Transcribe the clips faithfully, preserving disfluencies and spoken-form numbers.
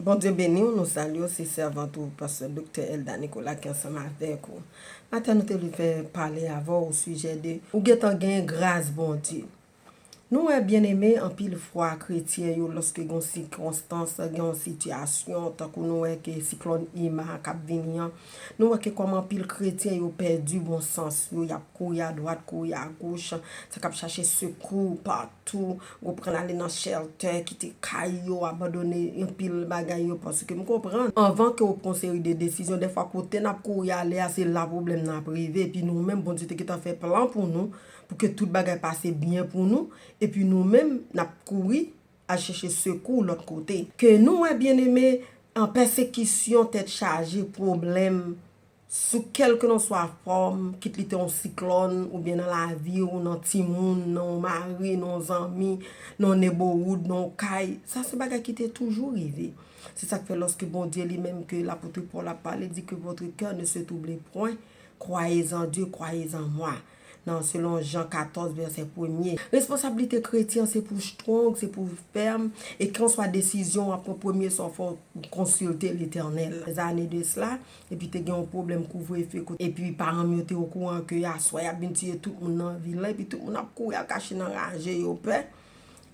Bondye beni w, nou salye w, se sèvant ou, pastè Doktè Elda Nicolas ki ansanm avèk ou. Maten nou te vle fè pale avè w o sijè de ou gentan gen gras Bondye. Nou wè, byeneme, anpil fwa kretyen yo, lòske gen yon sikonstans, gen yon sitiyasyon, tankou nou wè ke siklòn Irma k ap vini an, nou wè ke kòman anpil kretyen yo pèdi bon sans yo, y ap kouri adwat, kouri agoch, sa k ap chache sekou patou, ou pran ale nan shelter, kite kay yo, abandone anpil bagay yo, paske m konprann. Anvan ke w pran seri de desizyon, dèfwa kote n ap kouri ale a, se la pwoblèm nan ap rive, epi nou menm, Bondye te gentan fè plan pou nou, pou ke tout bagay pase byen pou nou, epi nou menm, n ap kouri al chèche sekou lòt kote. Ke nou wè, byeneme, an pèsekisyon, tèt chaje, pwoblèm, sou kèlkelanswa fòm, kit li te yon siklòn, oubyen nan lavi w, nan timoun, nan yon mari, nan yon zanmi, nan yon neighborhood, nan yon kay, sa se bagay ki te toujou rive. Se sa k fè lòske Bondye li menm ke lapot Pòl ap pale, di ke votre cœur ne se trouble point, croyez en Dieu, croyez en moi. Nan selon Jan katòz, vèsè premye. Responsablite kretyen se pou strong, se pou fèm, e kèlkanswa desizyon w ap pran, premye sa w fè w konsilte Letènèl. Zane de sela, epi te gen yon pwoblèm kouvrefe, kote, epi paran m yo te okouran ke aswè y ap vin tiye tout moun nan vil la, epi tout moun ap kouri al kache nan raje yo pè.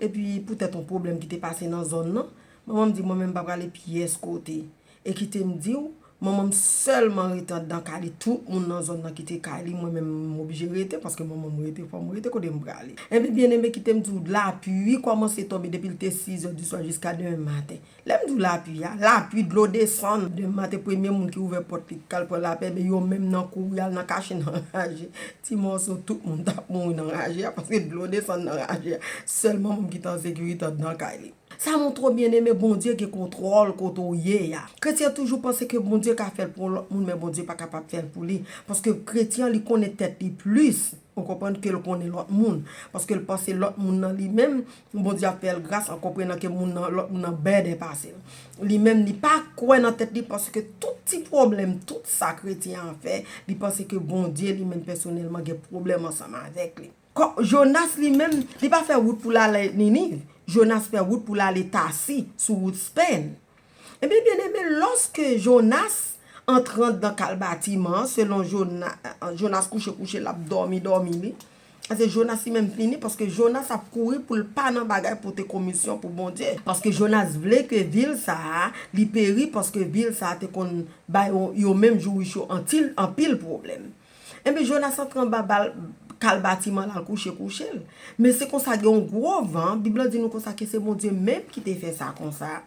Epi poutèt yon pwoblèm ki te pase nan zòn nan, manman m di mwen menm m pa prale pyès kote. E kite m di w, manman m sèlman rete anndan kay li, tout moun nan zòn nan kite kay li, mwen menm m oblije rete, paske manman m rete, fò m rete kote m prale. Enben, byeneme, kite m di w, lapli kòmanse tonbe depi l te sizè di swa jiska demen maten. Lè m di w lapli a, lapli, dlo desann. Demen maten, premye moun ki ouvè pòt li, k al pran lapè, men yo menm nan kouri al nan kache nan raje. Ti mòso, tout moun t ap mouri nan raje a, paske dlo desann nan raje a. Sèlman moun ki te an sekirite anndan kay li. Sa montre w, byeneme, Bondye gen kontwòl kote w ye a. Kretyen toujou panse ke Bondye ka fè l pou yon lòt moun, men Bondye pa kapab fè l pou li. Paske kretyen an, li konnen tèt li plis, ou konprann, ke l konnen lòt moun. Paske l panse lòt moun nan li menm, Bondye ap fè l gras an konprenan ke moun nan, lòt moun nan bèdè pase l. Li menm, li pa kwè nan tèt li, paske tout ti pwoblèm, tout sa kretyen an fè, li panse ke Bondye li menm pèsonèlman gen pwoblèm ansanm avèk li. Kò, Jonas li menm, li pa fè wout pou l ale Niniv. Jonas fè wout pou l ale Tasi, sou wout Spenn. Ebyen, byeneme, lòske Jonas antre anndan kal batiman an, selon Jona-, Jonas kouche kouche, l ap dòmi dòmi li. Paske Jonas li menm fini, paske Jonas ap kouri pou l pa nan bagay pote komisyon pou Bondye. Paske Jonas vle ke vil sa a, li peri, paske vil sa a te konn bay yo, yo menm Jewish yo antil-, anpil pwoblèm. Enben, Jonas antre anba bal, kal batiman l al kouche kouche l. Men se konsa gen yon gwo van, Bib la di nou konsa ke se Bondye menm ki te fè sa konsa.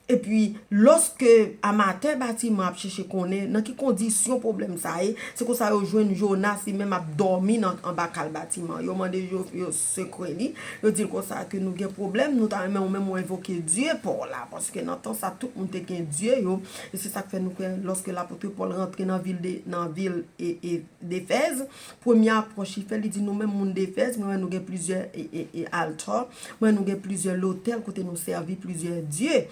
Epi, lòske amatè batiman ap chèche konnen nan ki kondisyon pwoblèm sa ye, se konsa yo jwenn Jonas li menm ap dòmi nan, anba kal batiman. Yo mande yo, yo sekwe li, yo di l konsa ke nou gen pwoblèm, nou ta renmen ou menm ou envoke dye pa w la, paske nan tan sa tout moun te gen dye yo, e se sa k fè nou kwè lòske lapot Pòl rantre nan vil de, nan vil e, e, Defèz, premye apwòch li fè, li di, nou menm moun Defèz, mwen wè nou gen plizyè, e, e, e, altè, mwen wè nou gen plizyè lotèl kote nou sèvi plizyè dye.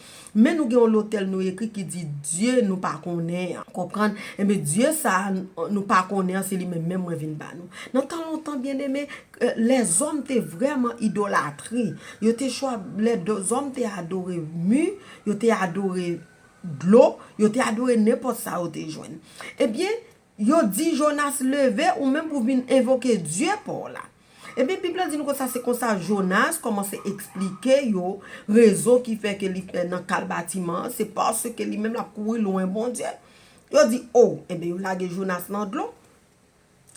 Men nou gen yon lotèl nou ekri ki di, dye nou pa konnen an. Konprann? Enben, dye sa a n-, nou pa konnen an, se li menm menm mwen vin ba nou. Nan tan lontan, byeneme, e, lèzòm te vrèman idolatri. Yo te chwa, lèzòm te adore mi, yo te adore dlo, yo te adore nenpòt sa yo te jwenn. Ebyen, yo di Jonas, leve ou menm pou vin envoke dye pa w la. Ebyen, Bib la di nou konsa, se konsa Jonas kòmanse eksplike yo rezon ki fè ke li fè nan kal batiman an, se paske li menm l ap kouri lwen Bondye. Yo di, o, ebyen, yo lage Jonas nan dlo.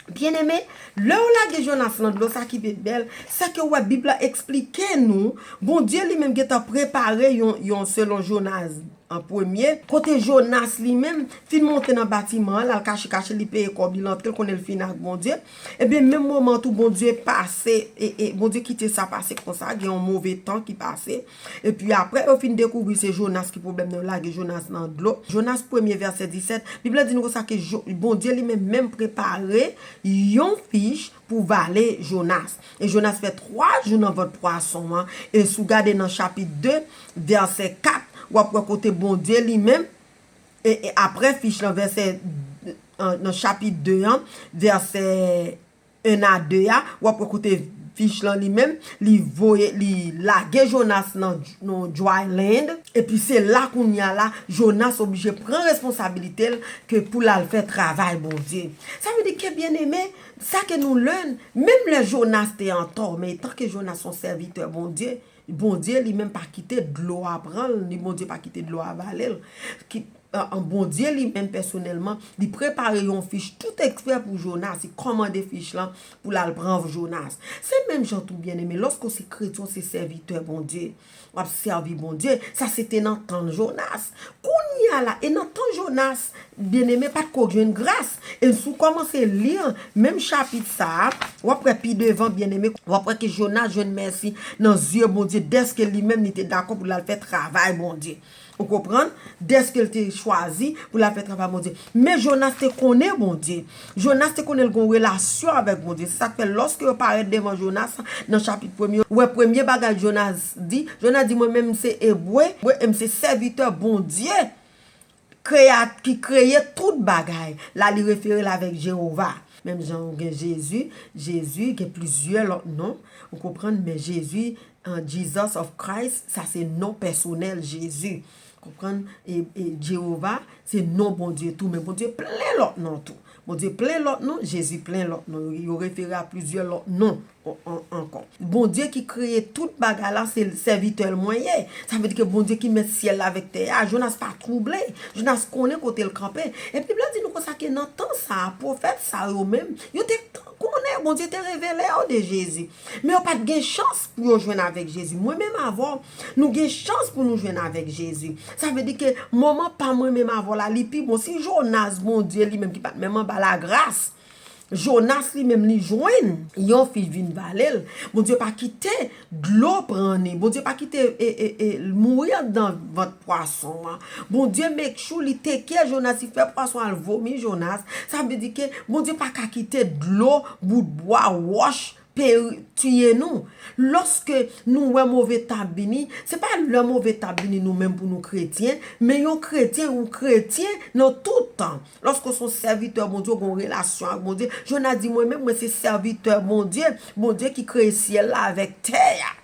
Byeneme, lè yo lage Jonas nan dlo, sa ki pi bèl, se ke w wè Bib la eksplike nou, Bondye li menm gentan prepare yon, yon selon Jonas an premye, kote Jonas li menm fin monte nan batiman an, l al kache kache, li peye kòb li, l antre, l konnen l fini ak Bondye. Ebyen, menm moman tou, Bondye pase, e, e, Bondye kite sa pase konsa, gen yon move tan ki pase. Epi apre yo fin dekouvri se Jonas ki pwoblèm nan, yo lage Jonas nan dlo. Jonas premye vèsè disèt, Bib la di nou konsa ke Jo-, Bondye li menm, menm prepare yon fich pou vale Jonas. E Jonas fè twa jou nan vant pwason an. E si w gade nan chapit de, vèsè kat, w ap wè kote Bondye li menm, e, e apre fich lan, vèsè, an, nan chapit de an, vèsè en a de a, w ap wè kote fich lan li menm, li voye, li lage Jonas nan, nan dry land. Epi se la kounye a la, Jonas oblije pran responsabilite l ke pou l al fè travay Bondye. Sa vle di ke, byeneme, sa ke nou learn, menm lè Jonas te antò, men etan ke Jonas se yon sèvitè Bondye, Bondye li menm pa kite dlo a pran l, ni Bondye pa kite dlo a vale l. Ki, an, an, Bondye li menm pèsonèlman, li prepare yon fich tout eksprè pou Jonas, li kòmande fich lan pou l al pran Jonas. Se menm jan tou, byeneme, lòske w se kretyen, w se sèvitè Bondye, w ap sèvi Bondye, sa se te nan tan Jonas. Kounye a la, e nan tan Jonas, byeneme, pa t ko jwenn gras. E si w kòmanse li menm chapit sa a, w ap wè pi devan, byeneme, w ap wè ke Jonas jwenn mèsi nan zye Bondye dèske li menm li te dakò pou l al fè travay Bondye. Ou konprann? Dèske l te chwazi pou l al fè travay Bondye. Men Jonas te konnen Bondye. Jonas te konnen l gen yon relasyon avèk Bondye. Se sa k fè lòske yo parèt devan Jonas nan chapit premye, ou wè premye bagay Jonas di, Jonas di, "Mwen menm m se Ebre, e m se sèvitè Bondye, kreya, ki kreye tout bagay." La li refere l avèk Jewova. Menm jan ou gen Jezi, Jezi gen plizyè lòt non. Ou konprann? Men Jezi, an, Jesus of Christ, sa se non pèsonèl Jezi. Konprann? E, e Jewova, se non Bondye tou, men Bondye plen lòt non tou. Bondye plen lòt non, Jezi plen lòt non. Yo, yo refere a plizyè lòt non an, an, ankò. Bondye ki kreye tout bagay la, se sèvitè l mwen ye. Sa vle di ke Bondye ki mèt syèl la avèk tè a. Jonas pa twouble. Jonas konnen kote l kanpe. E Bib la di nou konsa ke nan tan sa a, pwofèt sa yo menm, yo te konnen, Bondye te revele yo de Jezi. Men yo pa t gen chans pou yo jwenn avèk Jezi. Mwen menm avè w, nou gen chans pou nou jwenn avèk Jezi. Sa vle di ke moman pa mwen menm avè w la, li pi bon. Si Jonas, Bondye li menm ki pa t menm anba lagras, Jonas li menm li jwenn yon fich vin vale l. Bondye pa kite dlo pran ni. Bondye pa kite e, e, e, l mouri anndan vant pwason an. Bondye make sure li teke Jonas, li fè pwason al vomi Jonas. Sa vle di ke Bondye pa ka kite dlo, bout bwa, wòch, peri, tiye nou. Lòske nou wè move tan ap vini, se pa lè move tan ap vini nou menm pou nou kretyen, men yon kretyen, yon kretyen nan tout tan. Lòske w se yon sèvitè Bondye, w gen yon relasyon ak Bondye. Jonas di, "Mwen menm, mwen se sèvitè Bondye, Bondye ki kreye syèl la avèk tè a."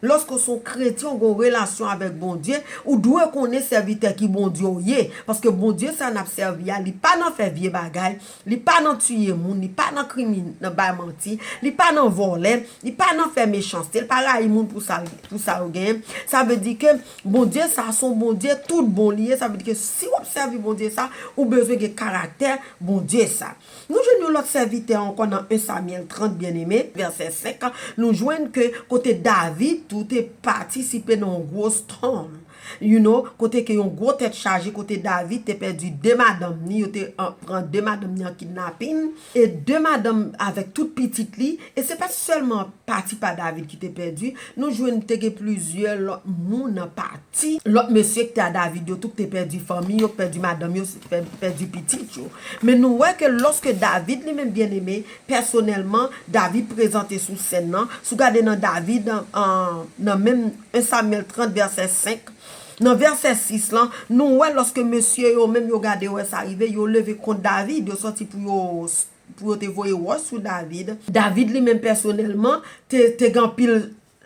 Lòske w se yon kretyen, w gen yon relasyon avèk Bondye, ou dwe konnen sèvitè ki Bondye w ye. Paske Bondye sa n ap sèvi a, li pa nan fè vye bagay, li pa nan tiye moun, li pa nan krimin-, nan bay manti, li pa nan vòlè, li pa nan fè mechanste, li pa rayi moun pou sa, pou sa yo genyen. Sa vle di ke Bondye sa se yon Bondye tout bon li ye. Sa vle di ke si w ap sèvi Bondye sa, ou bezwen gen karaktè Bondye sa. Nou jwenn yon lòt sèvitè ankò nan en Samyèl trant, byeneme, vèsè senk, nou jwenn ke kote David tou te patisipe nan yon gwo storm. You know, kote ke yon gwo tèt chaje, kote David te pèdi de madanm ni, yo te, an, pran de madanm ni an kidnapin, e de madanm avèk tout pitit li, e se pa sèlman pati pa David ki te pèdi, nou jwenn te gen plizyè lòt moun nan pati, lòt mesye ki te a David yo tou ki te pèdi fanmi yo, ki pèdi madanm yo, pè-, pèdi pitit yo. Men nou wè ke lòske David li menm, byeneme, pèsonèlman, David prezante sou sèn nan, si w gade nan David, an, an, nan menm en Samyèl trant vèsè senk, nan vèsè sis lan, nou wè lòske mesye yo menm yo gade wè sa rive, yo leve kont David, yo sòti pou yo, pou yo te voye wòch sou David. David li menm pèsonèlman te, te gen anpil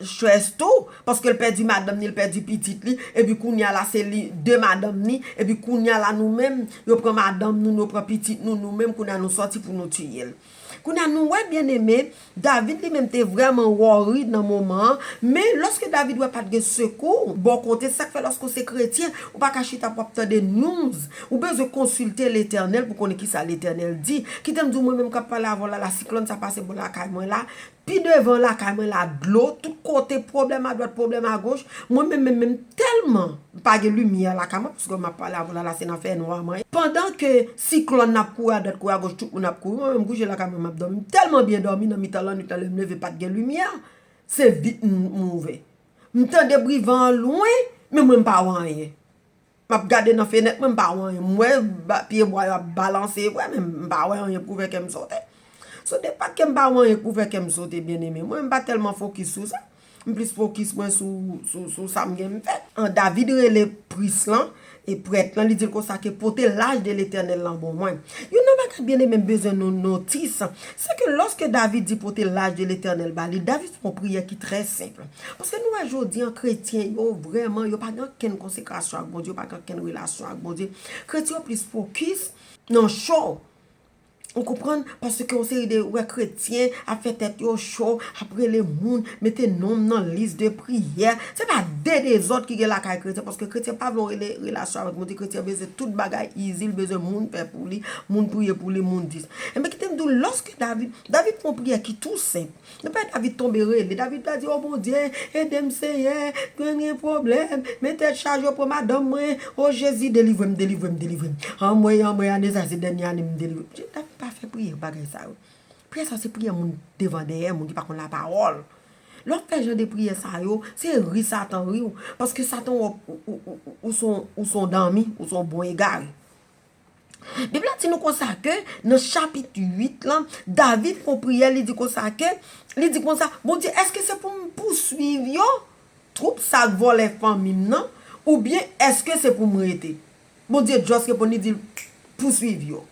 strès tou, paske l pèdi madanm ni, l pèdi pitit li, epi kounye a la se li de madanm ni, epi kounye a la nou menm, yo pran madanm nou, yo pran pitit nou, nou menm kounye a nou sòti pou nou tiye l. Kounye a nou wè, byeneme, David li menm te vrèman worried nan moman an, men lòske David wè pa t gen sekou bò kote, sa k fè lòske w se kretyen, ou pa ka chita pou w ap tande news, ou bezwen konsilte Letènèl pou konnen kisa Letènèl di. Kite m di w, mwen menm k ap pale avè w la, la siklòn sa pase bò lakay mwen la, pi devan lakay mwen la, dlo, tout kote, pwoblèm adwat, pwoblèm agoch. Mwen menm, menm, menm, tèlman m pa gen limyè lakay mwen, paske m ap pale avè w la, la se nan fènwa mwen ye. Pandan ke siklòn nan ap kouri adwat, kouri agoch, tout moun ap kouri, mwen menm m kouche lakay mwen, m ap dòmi. M tèlman byen dòmi nan mitan lannwit lan, lè m leve pa t gen limyè. Se vit m, m ouvè. M tande bri van an lwen, men mwen m pa wè anyen. M ap gade nan fenèt mwen, m pa wè anyen. M wè ba-, pye bwa yo ap balanse vre, men m pa wè anyen pou fè kè m sote. So, de pa ke m pa wè anyen pou fè kè m sote, byeneme. Mwen, m pa tèlman fokis sou sa. M plis fokis mwen sou, sou, sou sa m gen m fè. An, David rele pris lan, E prèt lan, li di l konsa ke pote laj de Letènèl lan ban mwen. Youn nan bagay byeneme m bezwen nou notis, se ke lòske David di pote laj de Letènèl ba li, David fè yon priyè ki trè senp. Paske nou wè jodi an, kretyen yo vrèman, yo pa gen okenn konsekrasyon ak Bondye, yo pa gen okenn relasyon ak Bondye. Kretyen yo plis fokis nan show. Ou konprann? Paske yon seri de, ou wè kretyen ap fè tèt yo cho, ap rele moun, mete non m nan lis de priyè. Se pa de dezòd ki gen lakay kretyen, paske kretyen pa vle yon rele, relasyon avèk Bondye. Kretyen bezwen tout bagay izi, l bezwen moun fè pou li, moun priye pou li, moun di. Enben, kite m di w, lòske David, David fè yon priyè ki tou senp. Epi David tonbe rele. David ta di, "O Bondye, ede m, Seyè, mwen gen pwoblèm. Men tèt chaje, yo pran madanm mwen. O Jezi, delivre m, delivre m, delivre m. Anmwey, anmwey, ane sa se dènye ane m delivre." David pa fè priyè bagay sa yo. Priyè sa se priyè moun devan dèyè, moun ki pa konn lapawòl. Lè w ap fè jan de priyè sa yo, se ri Satan ri w. Paske Satan wè w, ou, ou, ou, ou, ou son, ou son danmi, ou son bon egare. Bib la di nou konsa ke nan chapit uit lan, David fè yon priyè, li di konsa ke, li di konsa, "Bondye, èske se pou m pouswiv yo, twoup sa k vòlè fanmi m nan, oubyen èske se pou m rete?" Bondye just reponn, li di l, "Pouswiv yo.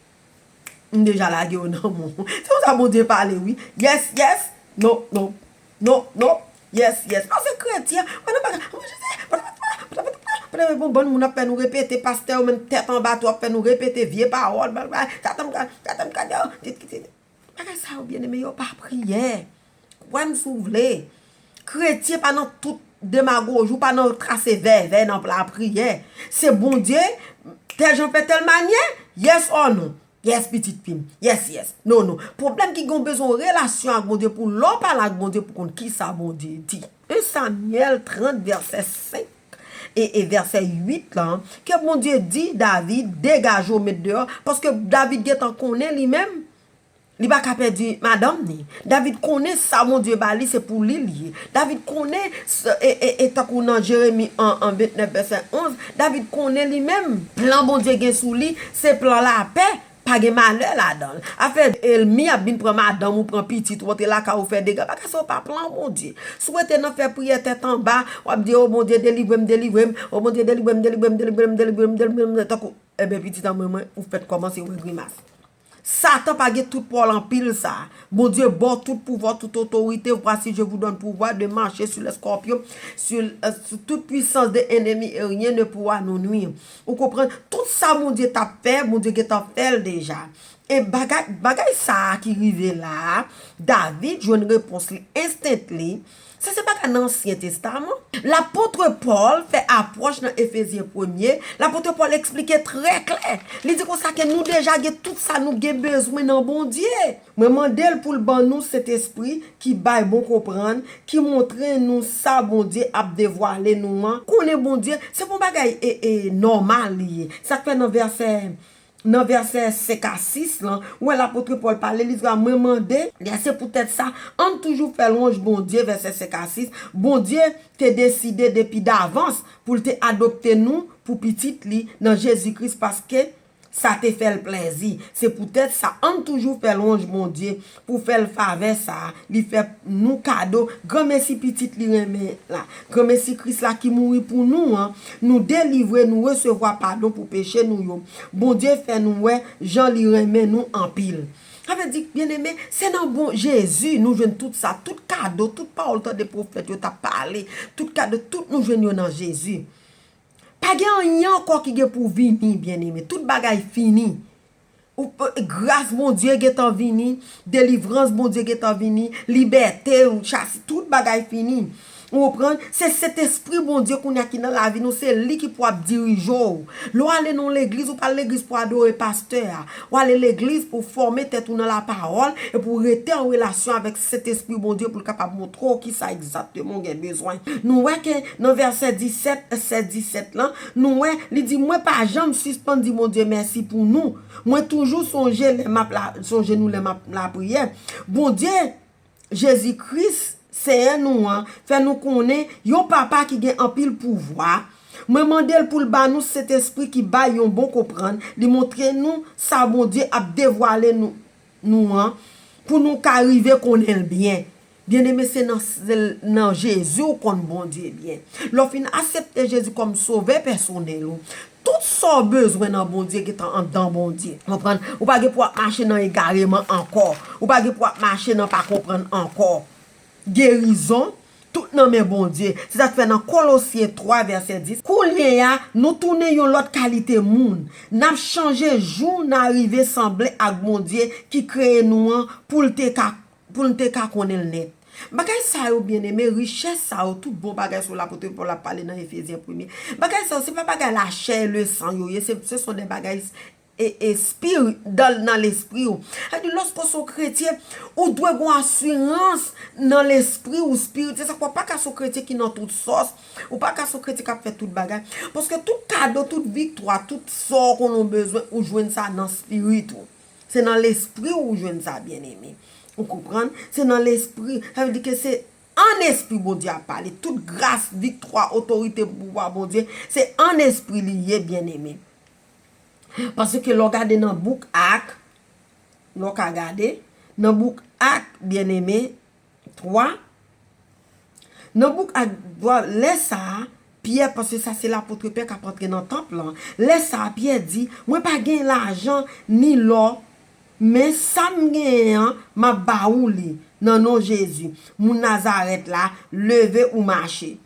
M deja lage yo nan men w." Se konsa Bondye pale, wi. Yes, yes. Non, non. Non, non. Yes, yes. Paske kretyen, mwen nan bagay, mwen jete, bon, bon moun ap fè nou repete, pastè yo menm tèt anba tou ap fè nou repete vye pawòl, bla, bla, Satan ka, Satan ka, yo, tit, tit, tit. Bagay sa yo, byeneme, yo pa priyè. Kwè m si w vle. Kretyen pa nan tout demagoji, ou pa nan trase vèvè nan lapriyè. Se Bondye, tèl jan fè tèl manyè, yes or no? Yes, pitit fi m. Yes, yes. Non, non. Pwoblèm ki gen w bezwen yon relasyon ak Bondye pou lè w pale ak Bondye pou konn kisa Bondye di. En Samyèl trant, vèsè senk e, e vèsè uit lan, ke Bondye di David, "Degaje w, met deyò," paske David gentan konnen li menm, li pa ka pèdi madanm ni. David konnen sa Bondye ba li, se pou li l ye. David konnen, s-, e, e, e tankou nan Jeremi an, an ventnèf, vèsè onz, David konnen li menm, plan Bondye gen sou li, se plan lapè, pa gen malè ladan l. Afè ènmi ap vin pran madanm ou, pran pitit ou, antre lakay ou, fè dega, bagay sa yo pa plan Bondye. Si w rete nan fè priyè tèt anba, w ap di, "O Bondye, delivre m, delivre m. O Bondye, delivre m, delivre m, delivre m, delivre m, delivre m," tankou, enben, pitit an mwen, mwen, ou fèt kòmanse wè grimas. Satan pa gen tout pòl anpil sa. Bondye ba w tout pouvwa, tout otorite. Voici, je vous donne pouvoir de marcher sur les scorpions, sur, euh, sur toute puissance de l'ennemi, et rien ne pourra nous nuire. Ou konprann? Tout sa Bondye t ap fè, Bondye gentan fè l deja. E bagay, bagay sa a ki rive la a, David jwenn repons li instantly. Sa se bagay nan Ansyen Testaman. Lapot Pòl fè apwòch nan Efezyen premye. Lapot Pòl eksplike trè klè. Li di konsa ke nou deja gen tout sa nou gen bezwen nan Bondye. Mwen mande l pou l ban nou Sentespri ki bay bon konprann, ki montre nou sa Bondye ap devwale nou an. Konnen Bondye, se pa yon bagay e, e, nòmal li ye. Sa k fè nan vèsè, nan vèsè senk a sis lan, ou wè lapot Pòl pale, li di, "Mwen mande, se poutèt sa, ann toujou fè lwanj Bondye," vèsè senk a sis, Bondye te deside depi davans pou l te adopte nou pou pitit li nan Jezi Kris, paske sa te fè l plèzi. Se poutèt sa, ann toujou fè lwanj Bondye pou fè l favè sa a li fè nou kado. Granmesi pitit li renmen la. Granmesi Kris la ki mouri pou nou an. Nou delivre, nou resevwa padon pou peche nou yo. Bondye fè nou wè jan li renmen nou anpil. Sa vle di, byeneme, se nan bon Jezi nou jwenn tout sa, tout kado, tout pawòl tande pwofèt yo t ap pale, tout kado, tout nou jwenn yo nan Jezi. Pa gen anyen ankò ki gen pou vini, byeneme. Tout bagay fini. Ou, gras Bondye gentan vini, delivrans Bondye gentan vini, libète, chas, tout bagay fini. Ou konprann? Se Sentespri Bondye kounye a ki nan lavi nou, se li ki pou ap dirije w. Lè w ale nan yon legliz, ou pa al legliz pou adore pastè a. Ou ale legliz pou w fòme tèt ou nan lapawòl e pou w rete an relasyon avèk Sentespri Bondye pou l kapab montre w kisa egzakteman w gen bezwen. Nou wè ke nan vèsè disèt, sèt, disèt lan, nou wè, li di, "Mwen pa janm sispann di Bondye mèsi pou nou. Mwen toujou sonje lè m ap la, sonje nou lè m ap lapriyè." Bondye, Jezi Kris, Seyè nou an, fè nou konnen yon papa ki gen anpil pouvwa. Mwen mande l pou l ba nou Sentespri ki bay yon bon konprann, li montre nou sa Bondye ap devwale nou, nou an, pou nou ka rive konnen l byen. Byeneme, se nan, se nan Jezi w konn Bondye byen. Lè w fin aksepte Jezi kòm sovè pèsonèl ou, tout Sa w bezwen nan Bondye gentan anndan Bondye. Konprann? Ou pa gen pou w ap mache nan egareman ankò. Ou pa gen pou w ap mache nan pa konprann ankò. Gerizon, tout nan men Bondye. Se sa k fè nan Kolosyen twa vèsè dis, kounye a, nou tounen yon lòt kalite moun. N ap chanje jou n a rive sanble ak Bondye ki kreye nou an pou l te ka, pou n te ka konnen l nèt. Bagay sa yo, byeneme, richès sa yo, tout bon bagay sa yo lapot Pòl ap pale nan Efezyen premye. Bagay sa yo, se pa bagay lachè e lesan yo ye, se, se son de bagay e, e spiri-, dan, nan lespri w. Sa vle di, lòske w se yon kretyen, ou dwe gen asirans nan lespri w, spiriti. Se sa k fè w pa ka se yon kretyen ki nan tout sòs, ou pa ka se yon kretyen k ap fè tout bagay. Paske tout kado, tout viktwa, tout sa w konnen w bezwen, ou jwenn sa nan spirit ou. Se nan lespri w ou jwenn sa, byeneme. Ou konprann? Se nan lespri. Sa vle di ke se an espri Bondye ap pale. Tout gras, viktwa, otorite, pouvwa Bondye, se an espri li ye, byeneme. Paske lè w gade nan bouk Ak, lè w ka gade, nan bouk Ak, byeneme, twa, nan bouk Ak twa, lè sa a, Pyè, paske sa se lapot Pyè k ap antre nan tanp lan, lè sa a, Pyè di, mwen pa gen lajan ni lò, men sa m genyen an, m ap ba ou li, nan non Jezi, moun Nazarèt la, leve ou mache.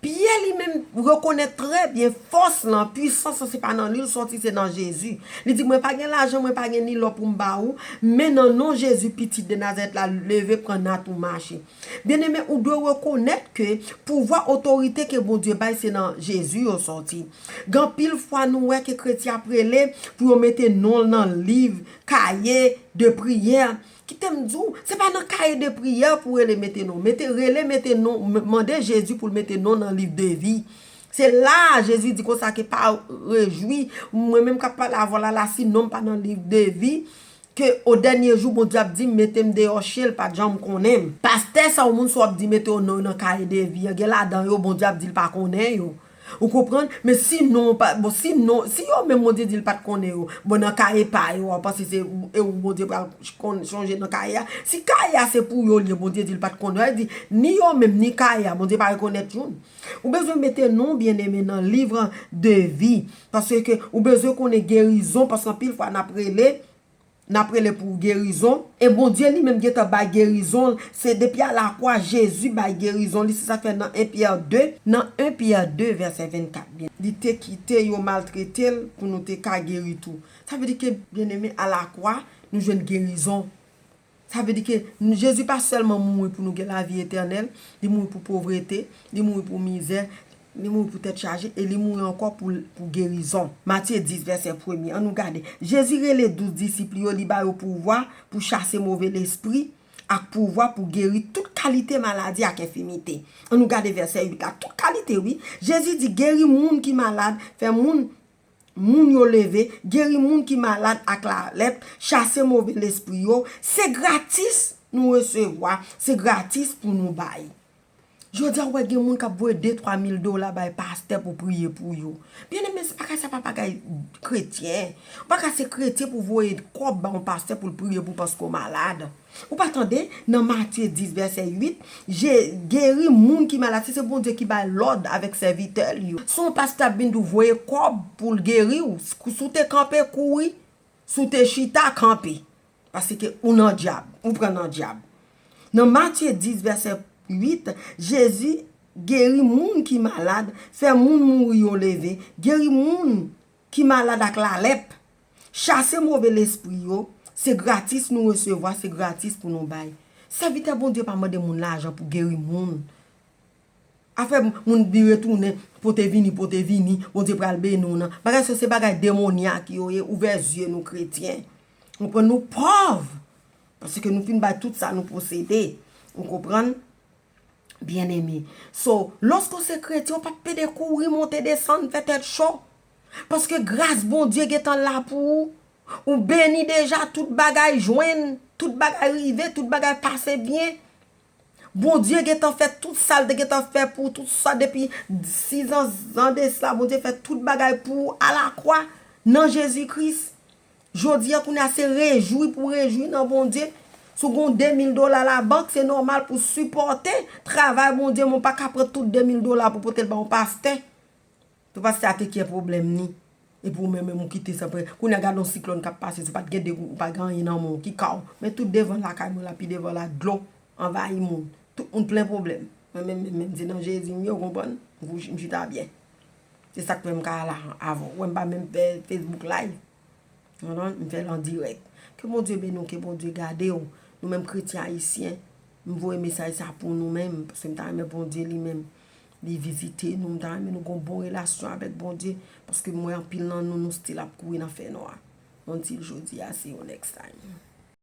Pyè li menm rekonèt trè byen fòs lan, pwisans lan se pa nan li l sòti, se nan Jezi. Li di, mwen pa gen lajan, mwen pa gen ni lò pou m ba ou, men nan non Jezi, pitit de Nazarèt la, leve, pran nat ou, mache. Byeneme, ou dwe rekonèt ke pouvwa, otorite ke Bondye bay, se nan Jezi yo sòti. Gen anpil fwa nou wè ke kretyen ap rele pou yo mete non l nan liv, kaye de priyè. Kite m di w, se pa nan kaye de priyè pou rele mete non. Mete, rele mete non, m-, mande Jezi pou l mete non nan liv de vi. Se la a Jezi di konsa ke pa rejwi, mwen menm k ap pale avè w la, la, si non m pa nan liv de vi, ke o dènye jou Bondye ap di m mete m deyò, chye l pa t janm konnen m. Pastè sa ou moun sa w ap di mete w non nan kaye de vi an, gen ladan yo Bondye ap di l pa konnen yo. Ou konprann? Men si non, pa, bon, si non, si yo menm Bondye di l pa t konnen yo, bon, nan kaye pa yo, w panse se ou, e ou Bondye pral konn, chonje nan kaye a? Si kaye a se pou yo l ye, Bondye di l pa t konnen yo, sa vle di, ni yo menm, ni kaye a, Bondye pa rekonèt youn. Ou bezwen mete non byeneme nan liv de vi, paske ou bezwen konnen gerizon, paske anpil fwa n ap rele, n ap rele pou gerizon. E Bondye li menm gentan bay gerizon l. Se depi alakwa Jezi bay gerizon li. Se sa k fè nan en Pyè de, nan en Pyè de vèsè vennkat, byen, li te kite yo maltrete l pou nou te ka geri tou. Sa vle di ke, byeneme, alakwa, nou jwenn gerizon. Sa vle di ke n-, Jezi pa sèlman mouri pou nou gen lavi etènèl, li mouri pou povrete, li mouri pou mizè, li mouri pou tèt chaje, e li mouri ankò pou, pou gerizon. Matye dis, vèsè premye. Ann nou gade. Jezi rele douz disip li yo, li ba yo pouvwa pou chase move lespri ak pouvwa pou geri tout kalite maladi ak enfimite. Ann nou gade vèsè uit la. Tout kalite, wi. Jezi di, geri moun ki malad, fè moun moun yo leve, geri moun ki malad ak lalèp, chase move lespri yo, se gratis nou resevwa, se gratis pou nou bay. Jodi a, w wè gen moun k ap voye de, twa mil dola bay pastè pou priye pou yo. Byeneme, se bagay sa pa bagay kretyen. Ou pa ka se kretyen pou voye kòb ba yon pastè pou l priye pou w paske w malad. Ou pa tande? Nan Matye dis, vèsè uit, Je-, geri moun ki malad, si se Bondye ki bay lòd avèk sèvitè li yo. Si yon pastè ap vin di w voye kòb pou l geri w, si w te kanpe, kouri, si w te chita, kanpe. Paske ou nan dyab, ou pran nan dyab. Nan Matye dis, vèsè uit, Jezi geri moun ki malad, fè moun mouri yo leve, geri moun ki malad ak lalèp. Chase move lespri yo, se gratis nou resevwa, se gratis pou nou bay. Sèvitè Bondye pa mande moun lajan pou geri moun. Afè moun vire tounen, pote vini, pote vini, Bondye pral beni w nan. Bagay sa se bagay demonyak yo ye, ouvè zye nou kretyen. Ou konprann, nou pòv. Paske nou fin bay tout sa nou posede. Ou konprann? Byeneme. So, lòske w se kretyen, w p ap pede kouri, monte, desann, fè tèt cho. Paske gras Bondye gentan la pou ou. Ou beni deja, tout bagay jwenn, tout bagay rive, tout bagay pase byen. Bondye gentan fè tout sa l te gentan fè pou ou, tout sa depi sizan zan de sila, Bondye fè tout bagay pou ou alakwa nan Jezi Kris. Jodi a, kounye a, se rejwi pou w rejwi nan Bondye. Si w gen yon de mil dola labank, se nòmal pou w sipòte travay Bondye, men w pa ka pran tout de mil dola pou pote l ba yon pastè. Pou pastè a te kè pwoblèm ni. Epi ou menm, menm ou kite sa pre. Kounye a gade yon siklòn k ap pase, si w pa t gen de gout, ou pa gen anyen nan men w, ki ka w. Men tout devan lakay mwen la, pi devan la, dlo anvayi moun. Tout moun plen pwoblèm. Mwen menm, menm, menm, se nan Jezi m ye, w konprann? M chita byen. Se sa k fè m ka la avè w. Wè m pa menm fè Facebook live. Konprann? M fè l an dirèk. Ke Bondye beni w, ke Bondye gade w. Nou menm kretyen ayisyen, m voye mesaj sa pou nou menm, paske m ta renmen Bondye li menm, li vizite nou. M ta renmen nou gon bon relasyon avèk Bondye, paske m wè anpil nan nou, nou still ap kouri nan fènwa. Until jodi a, see you next time.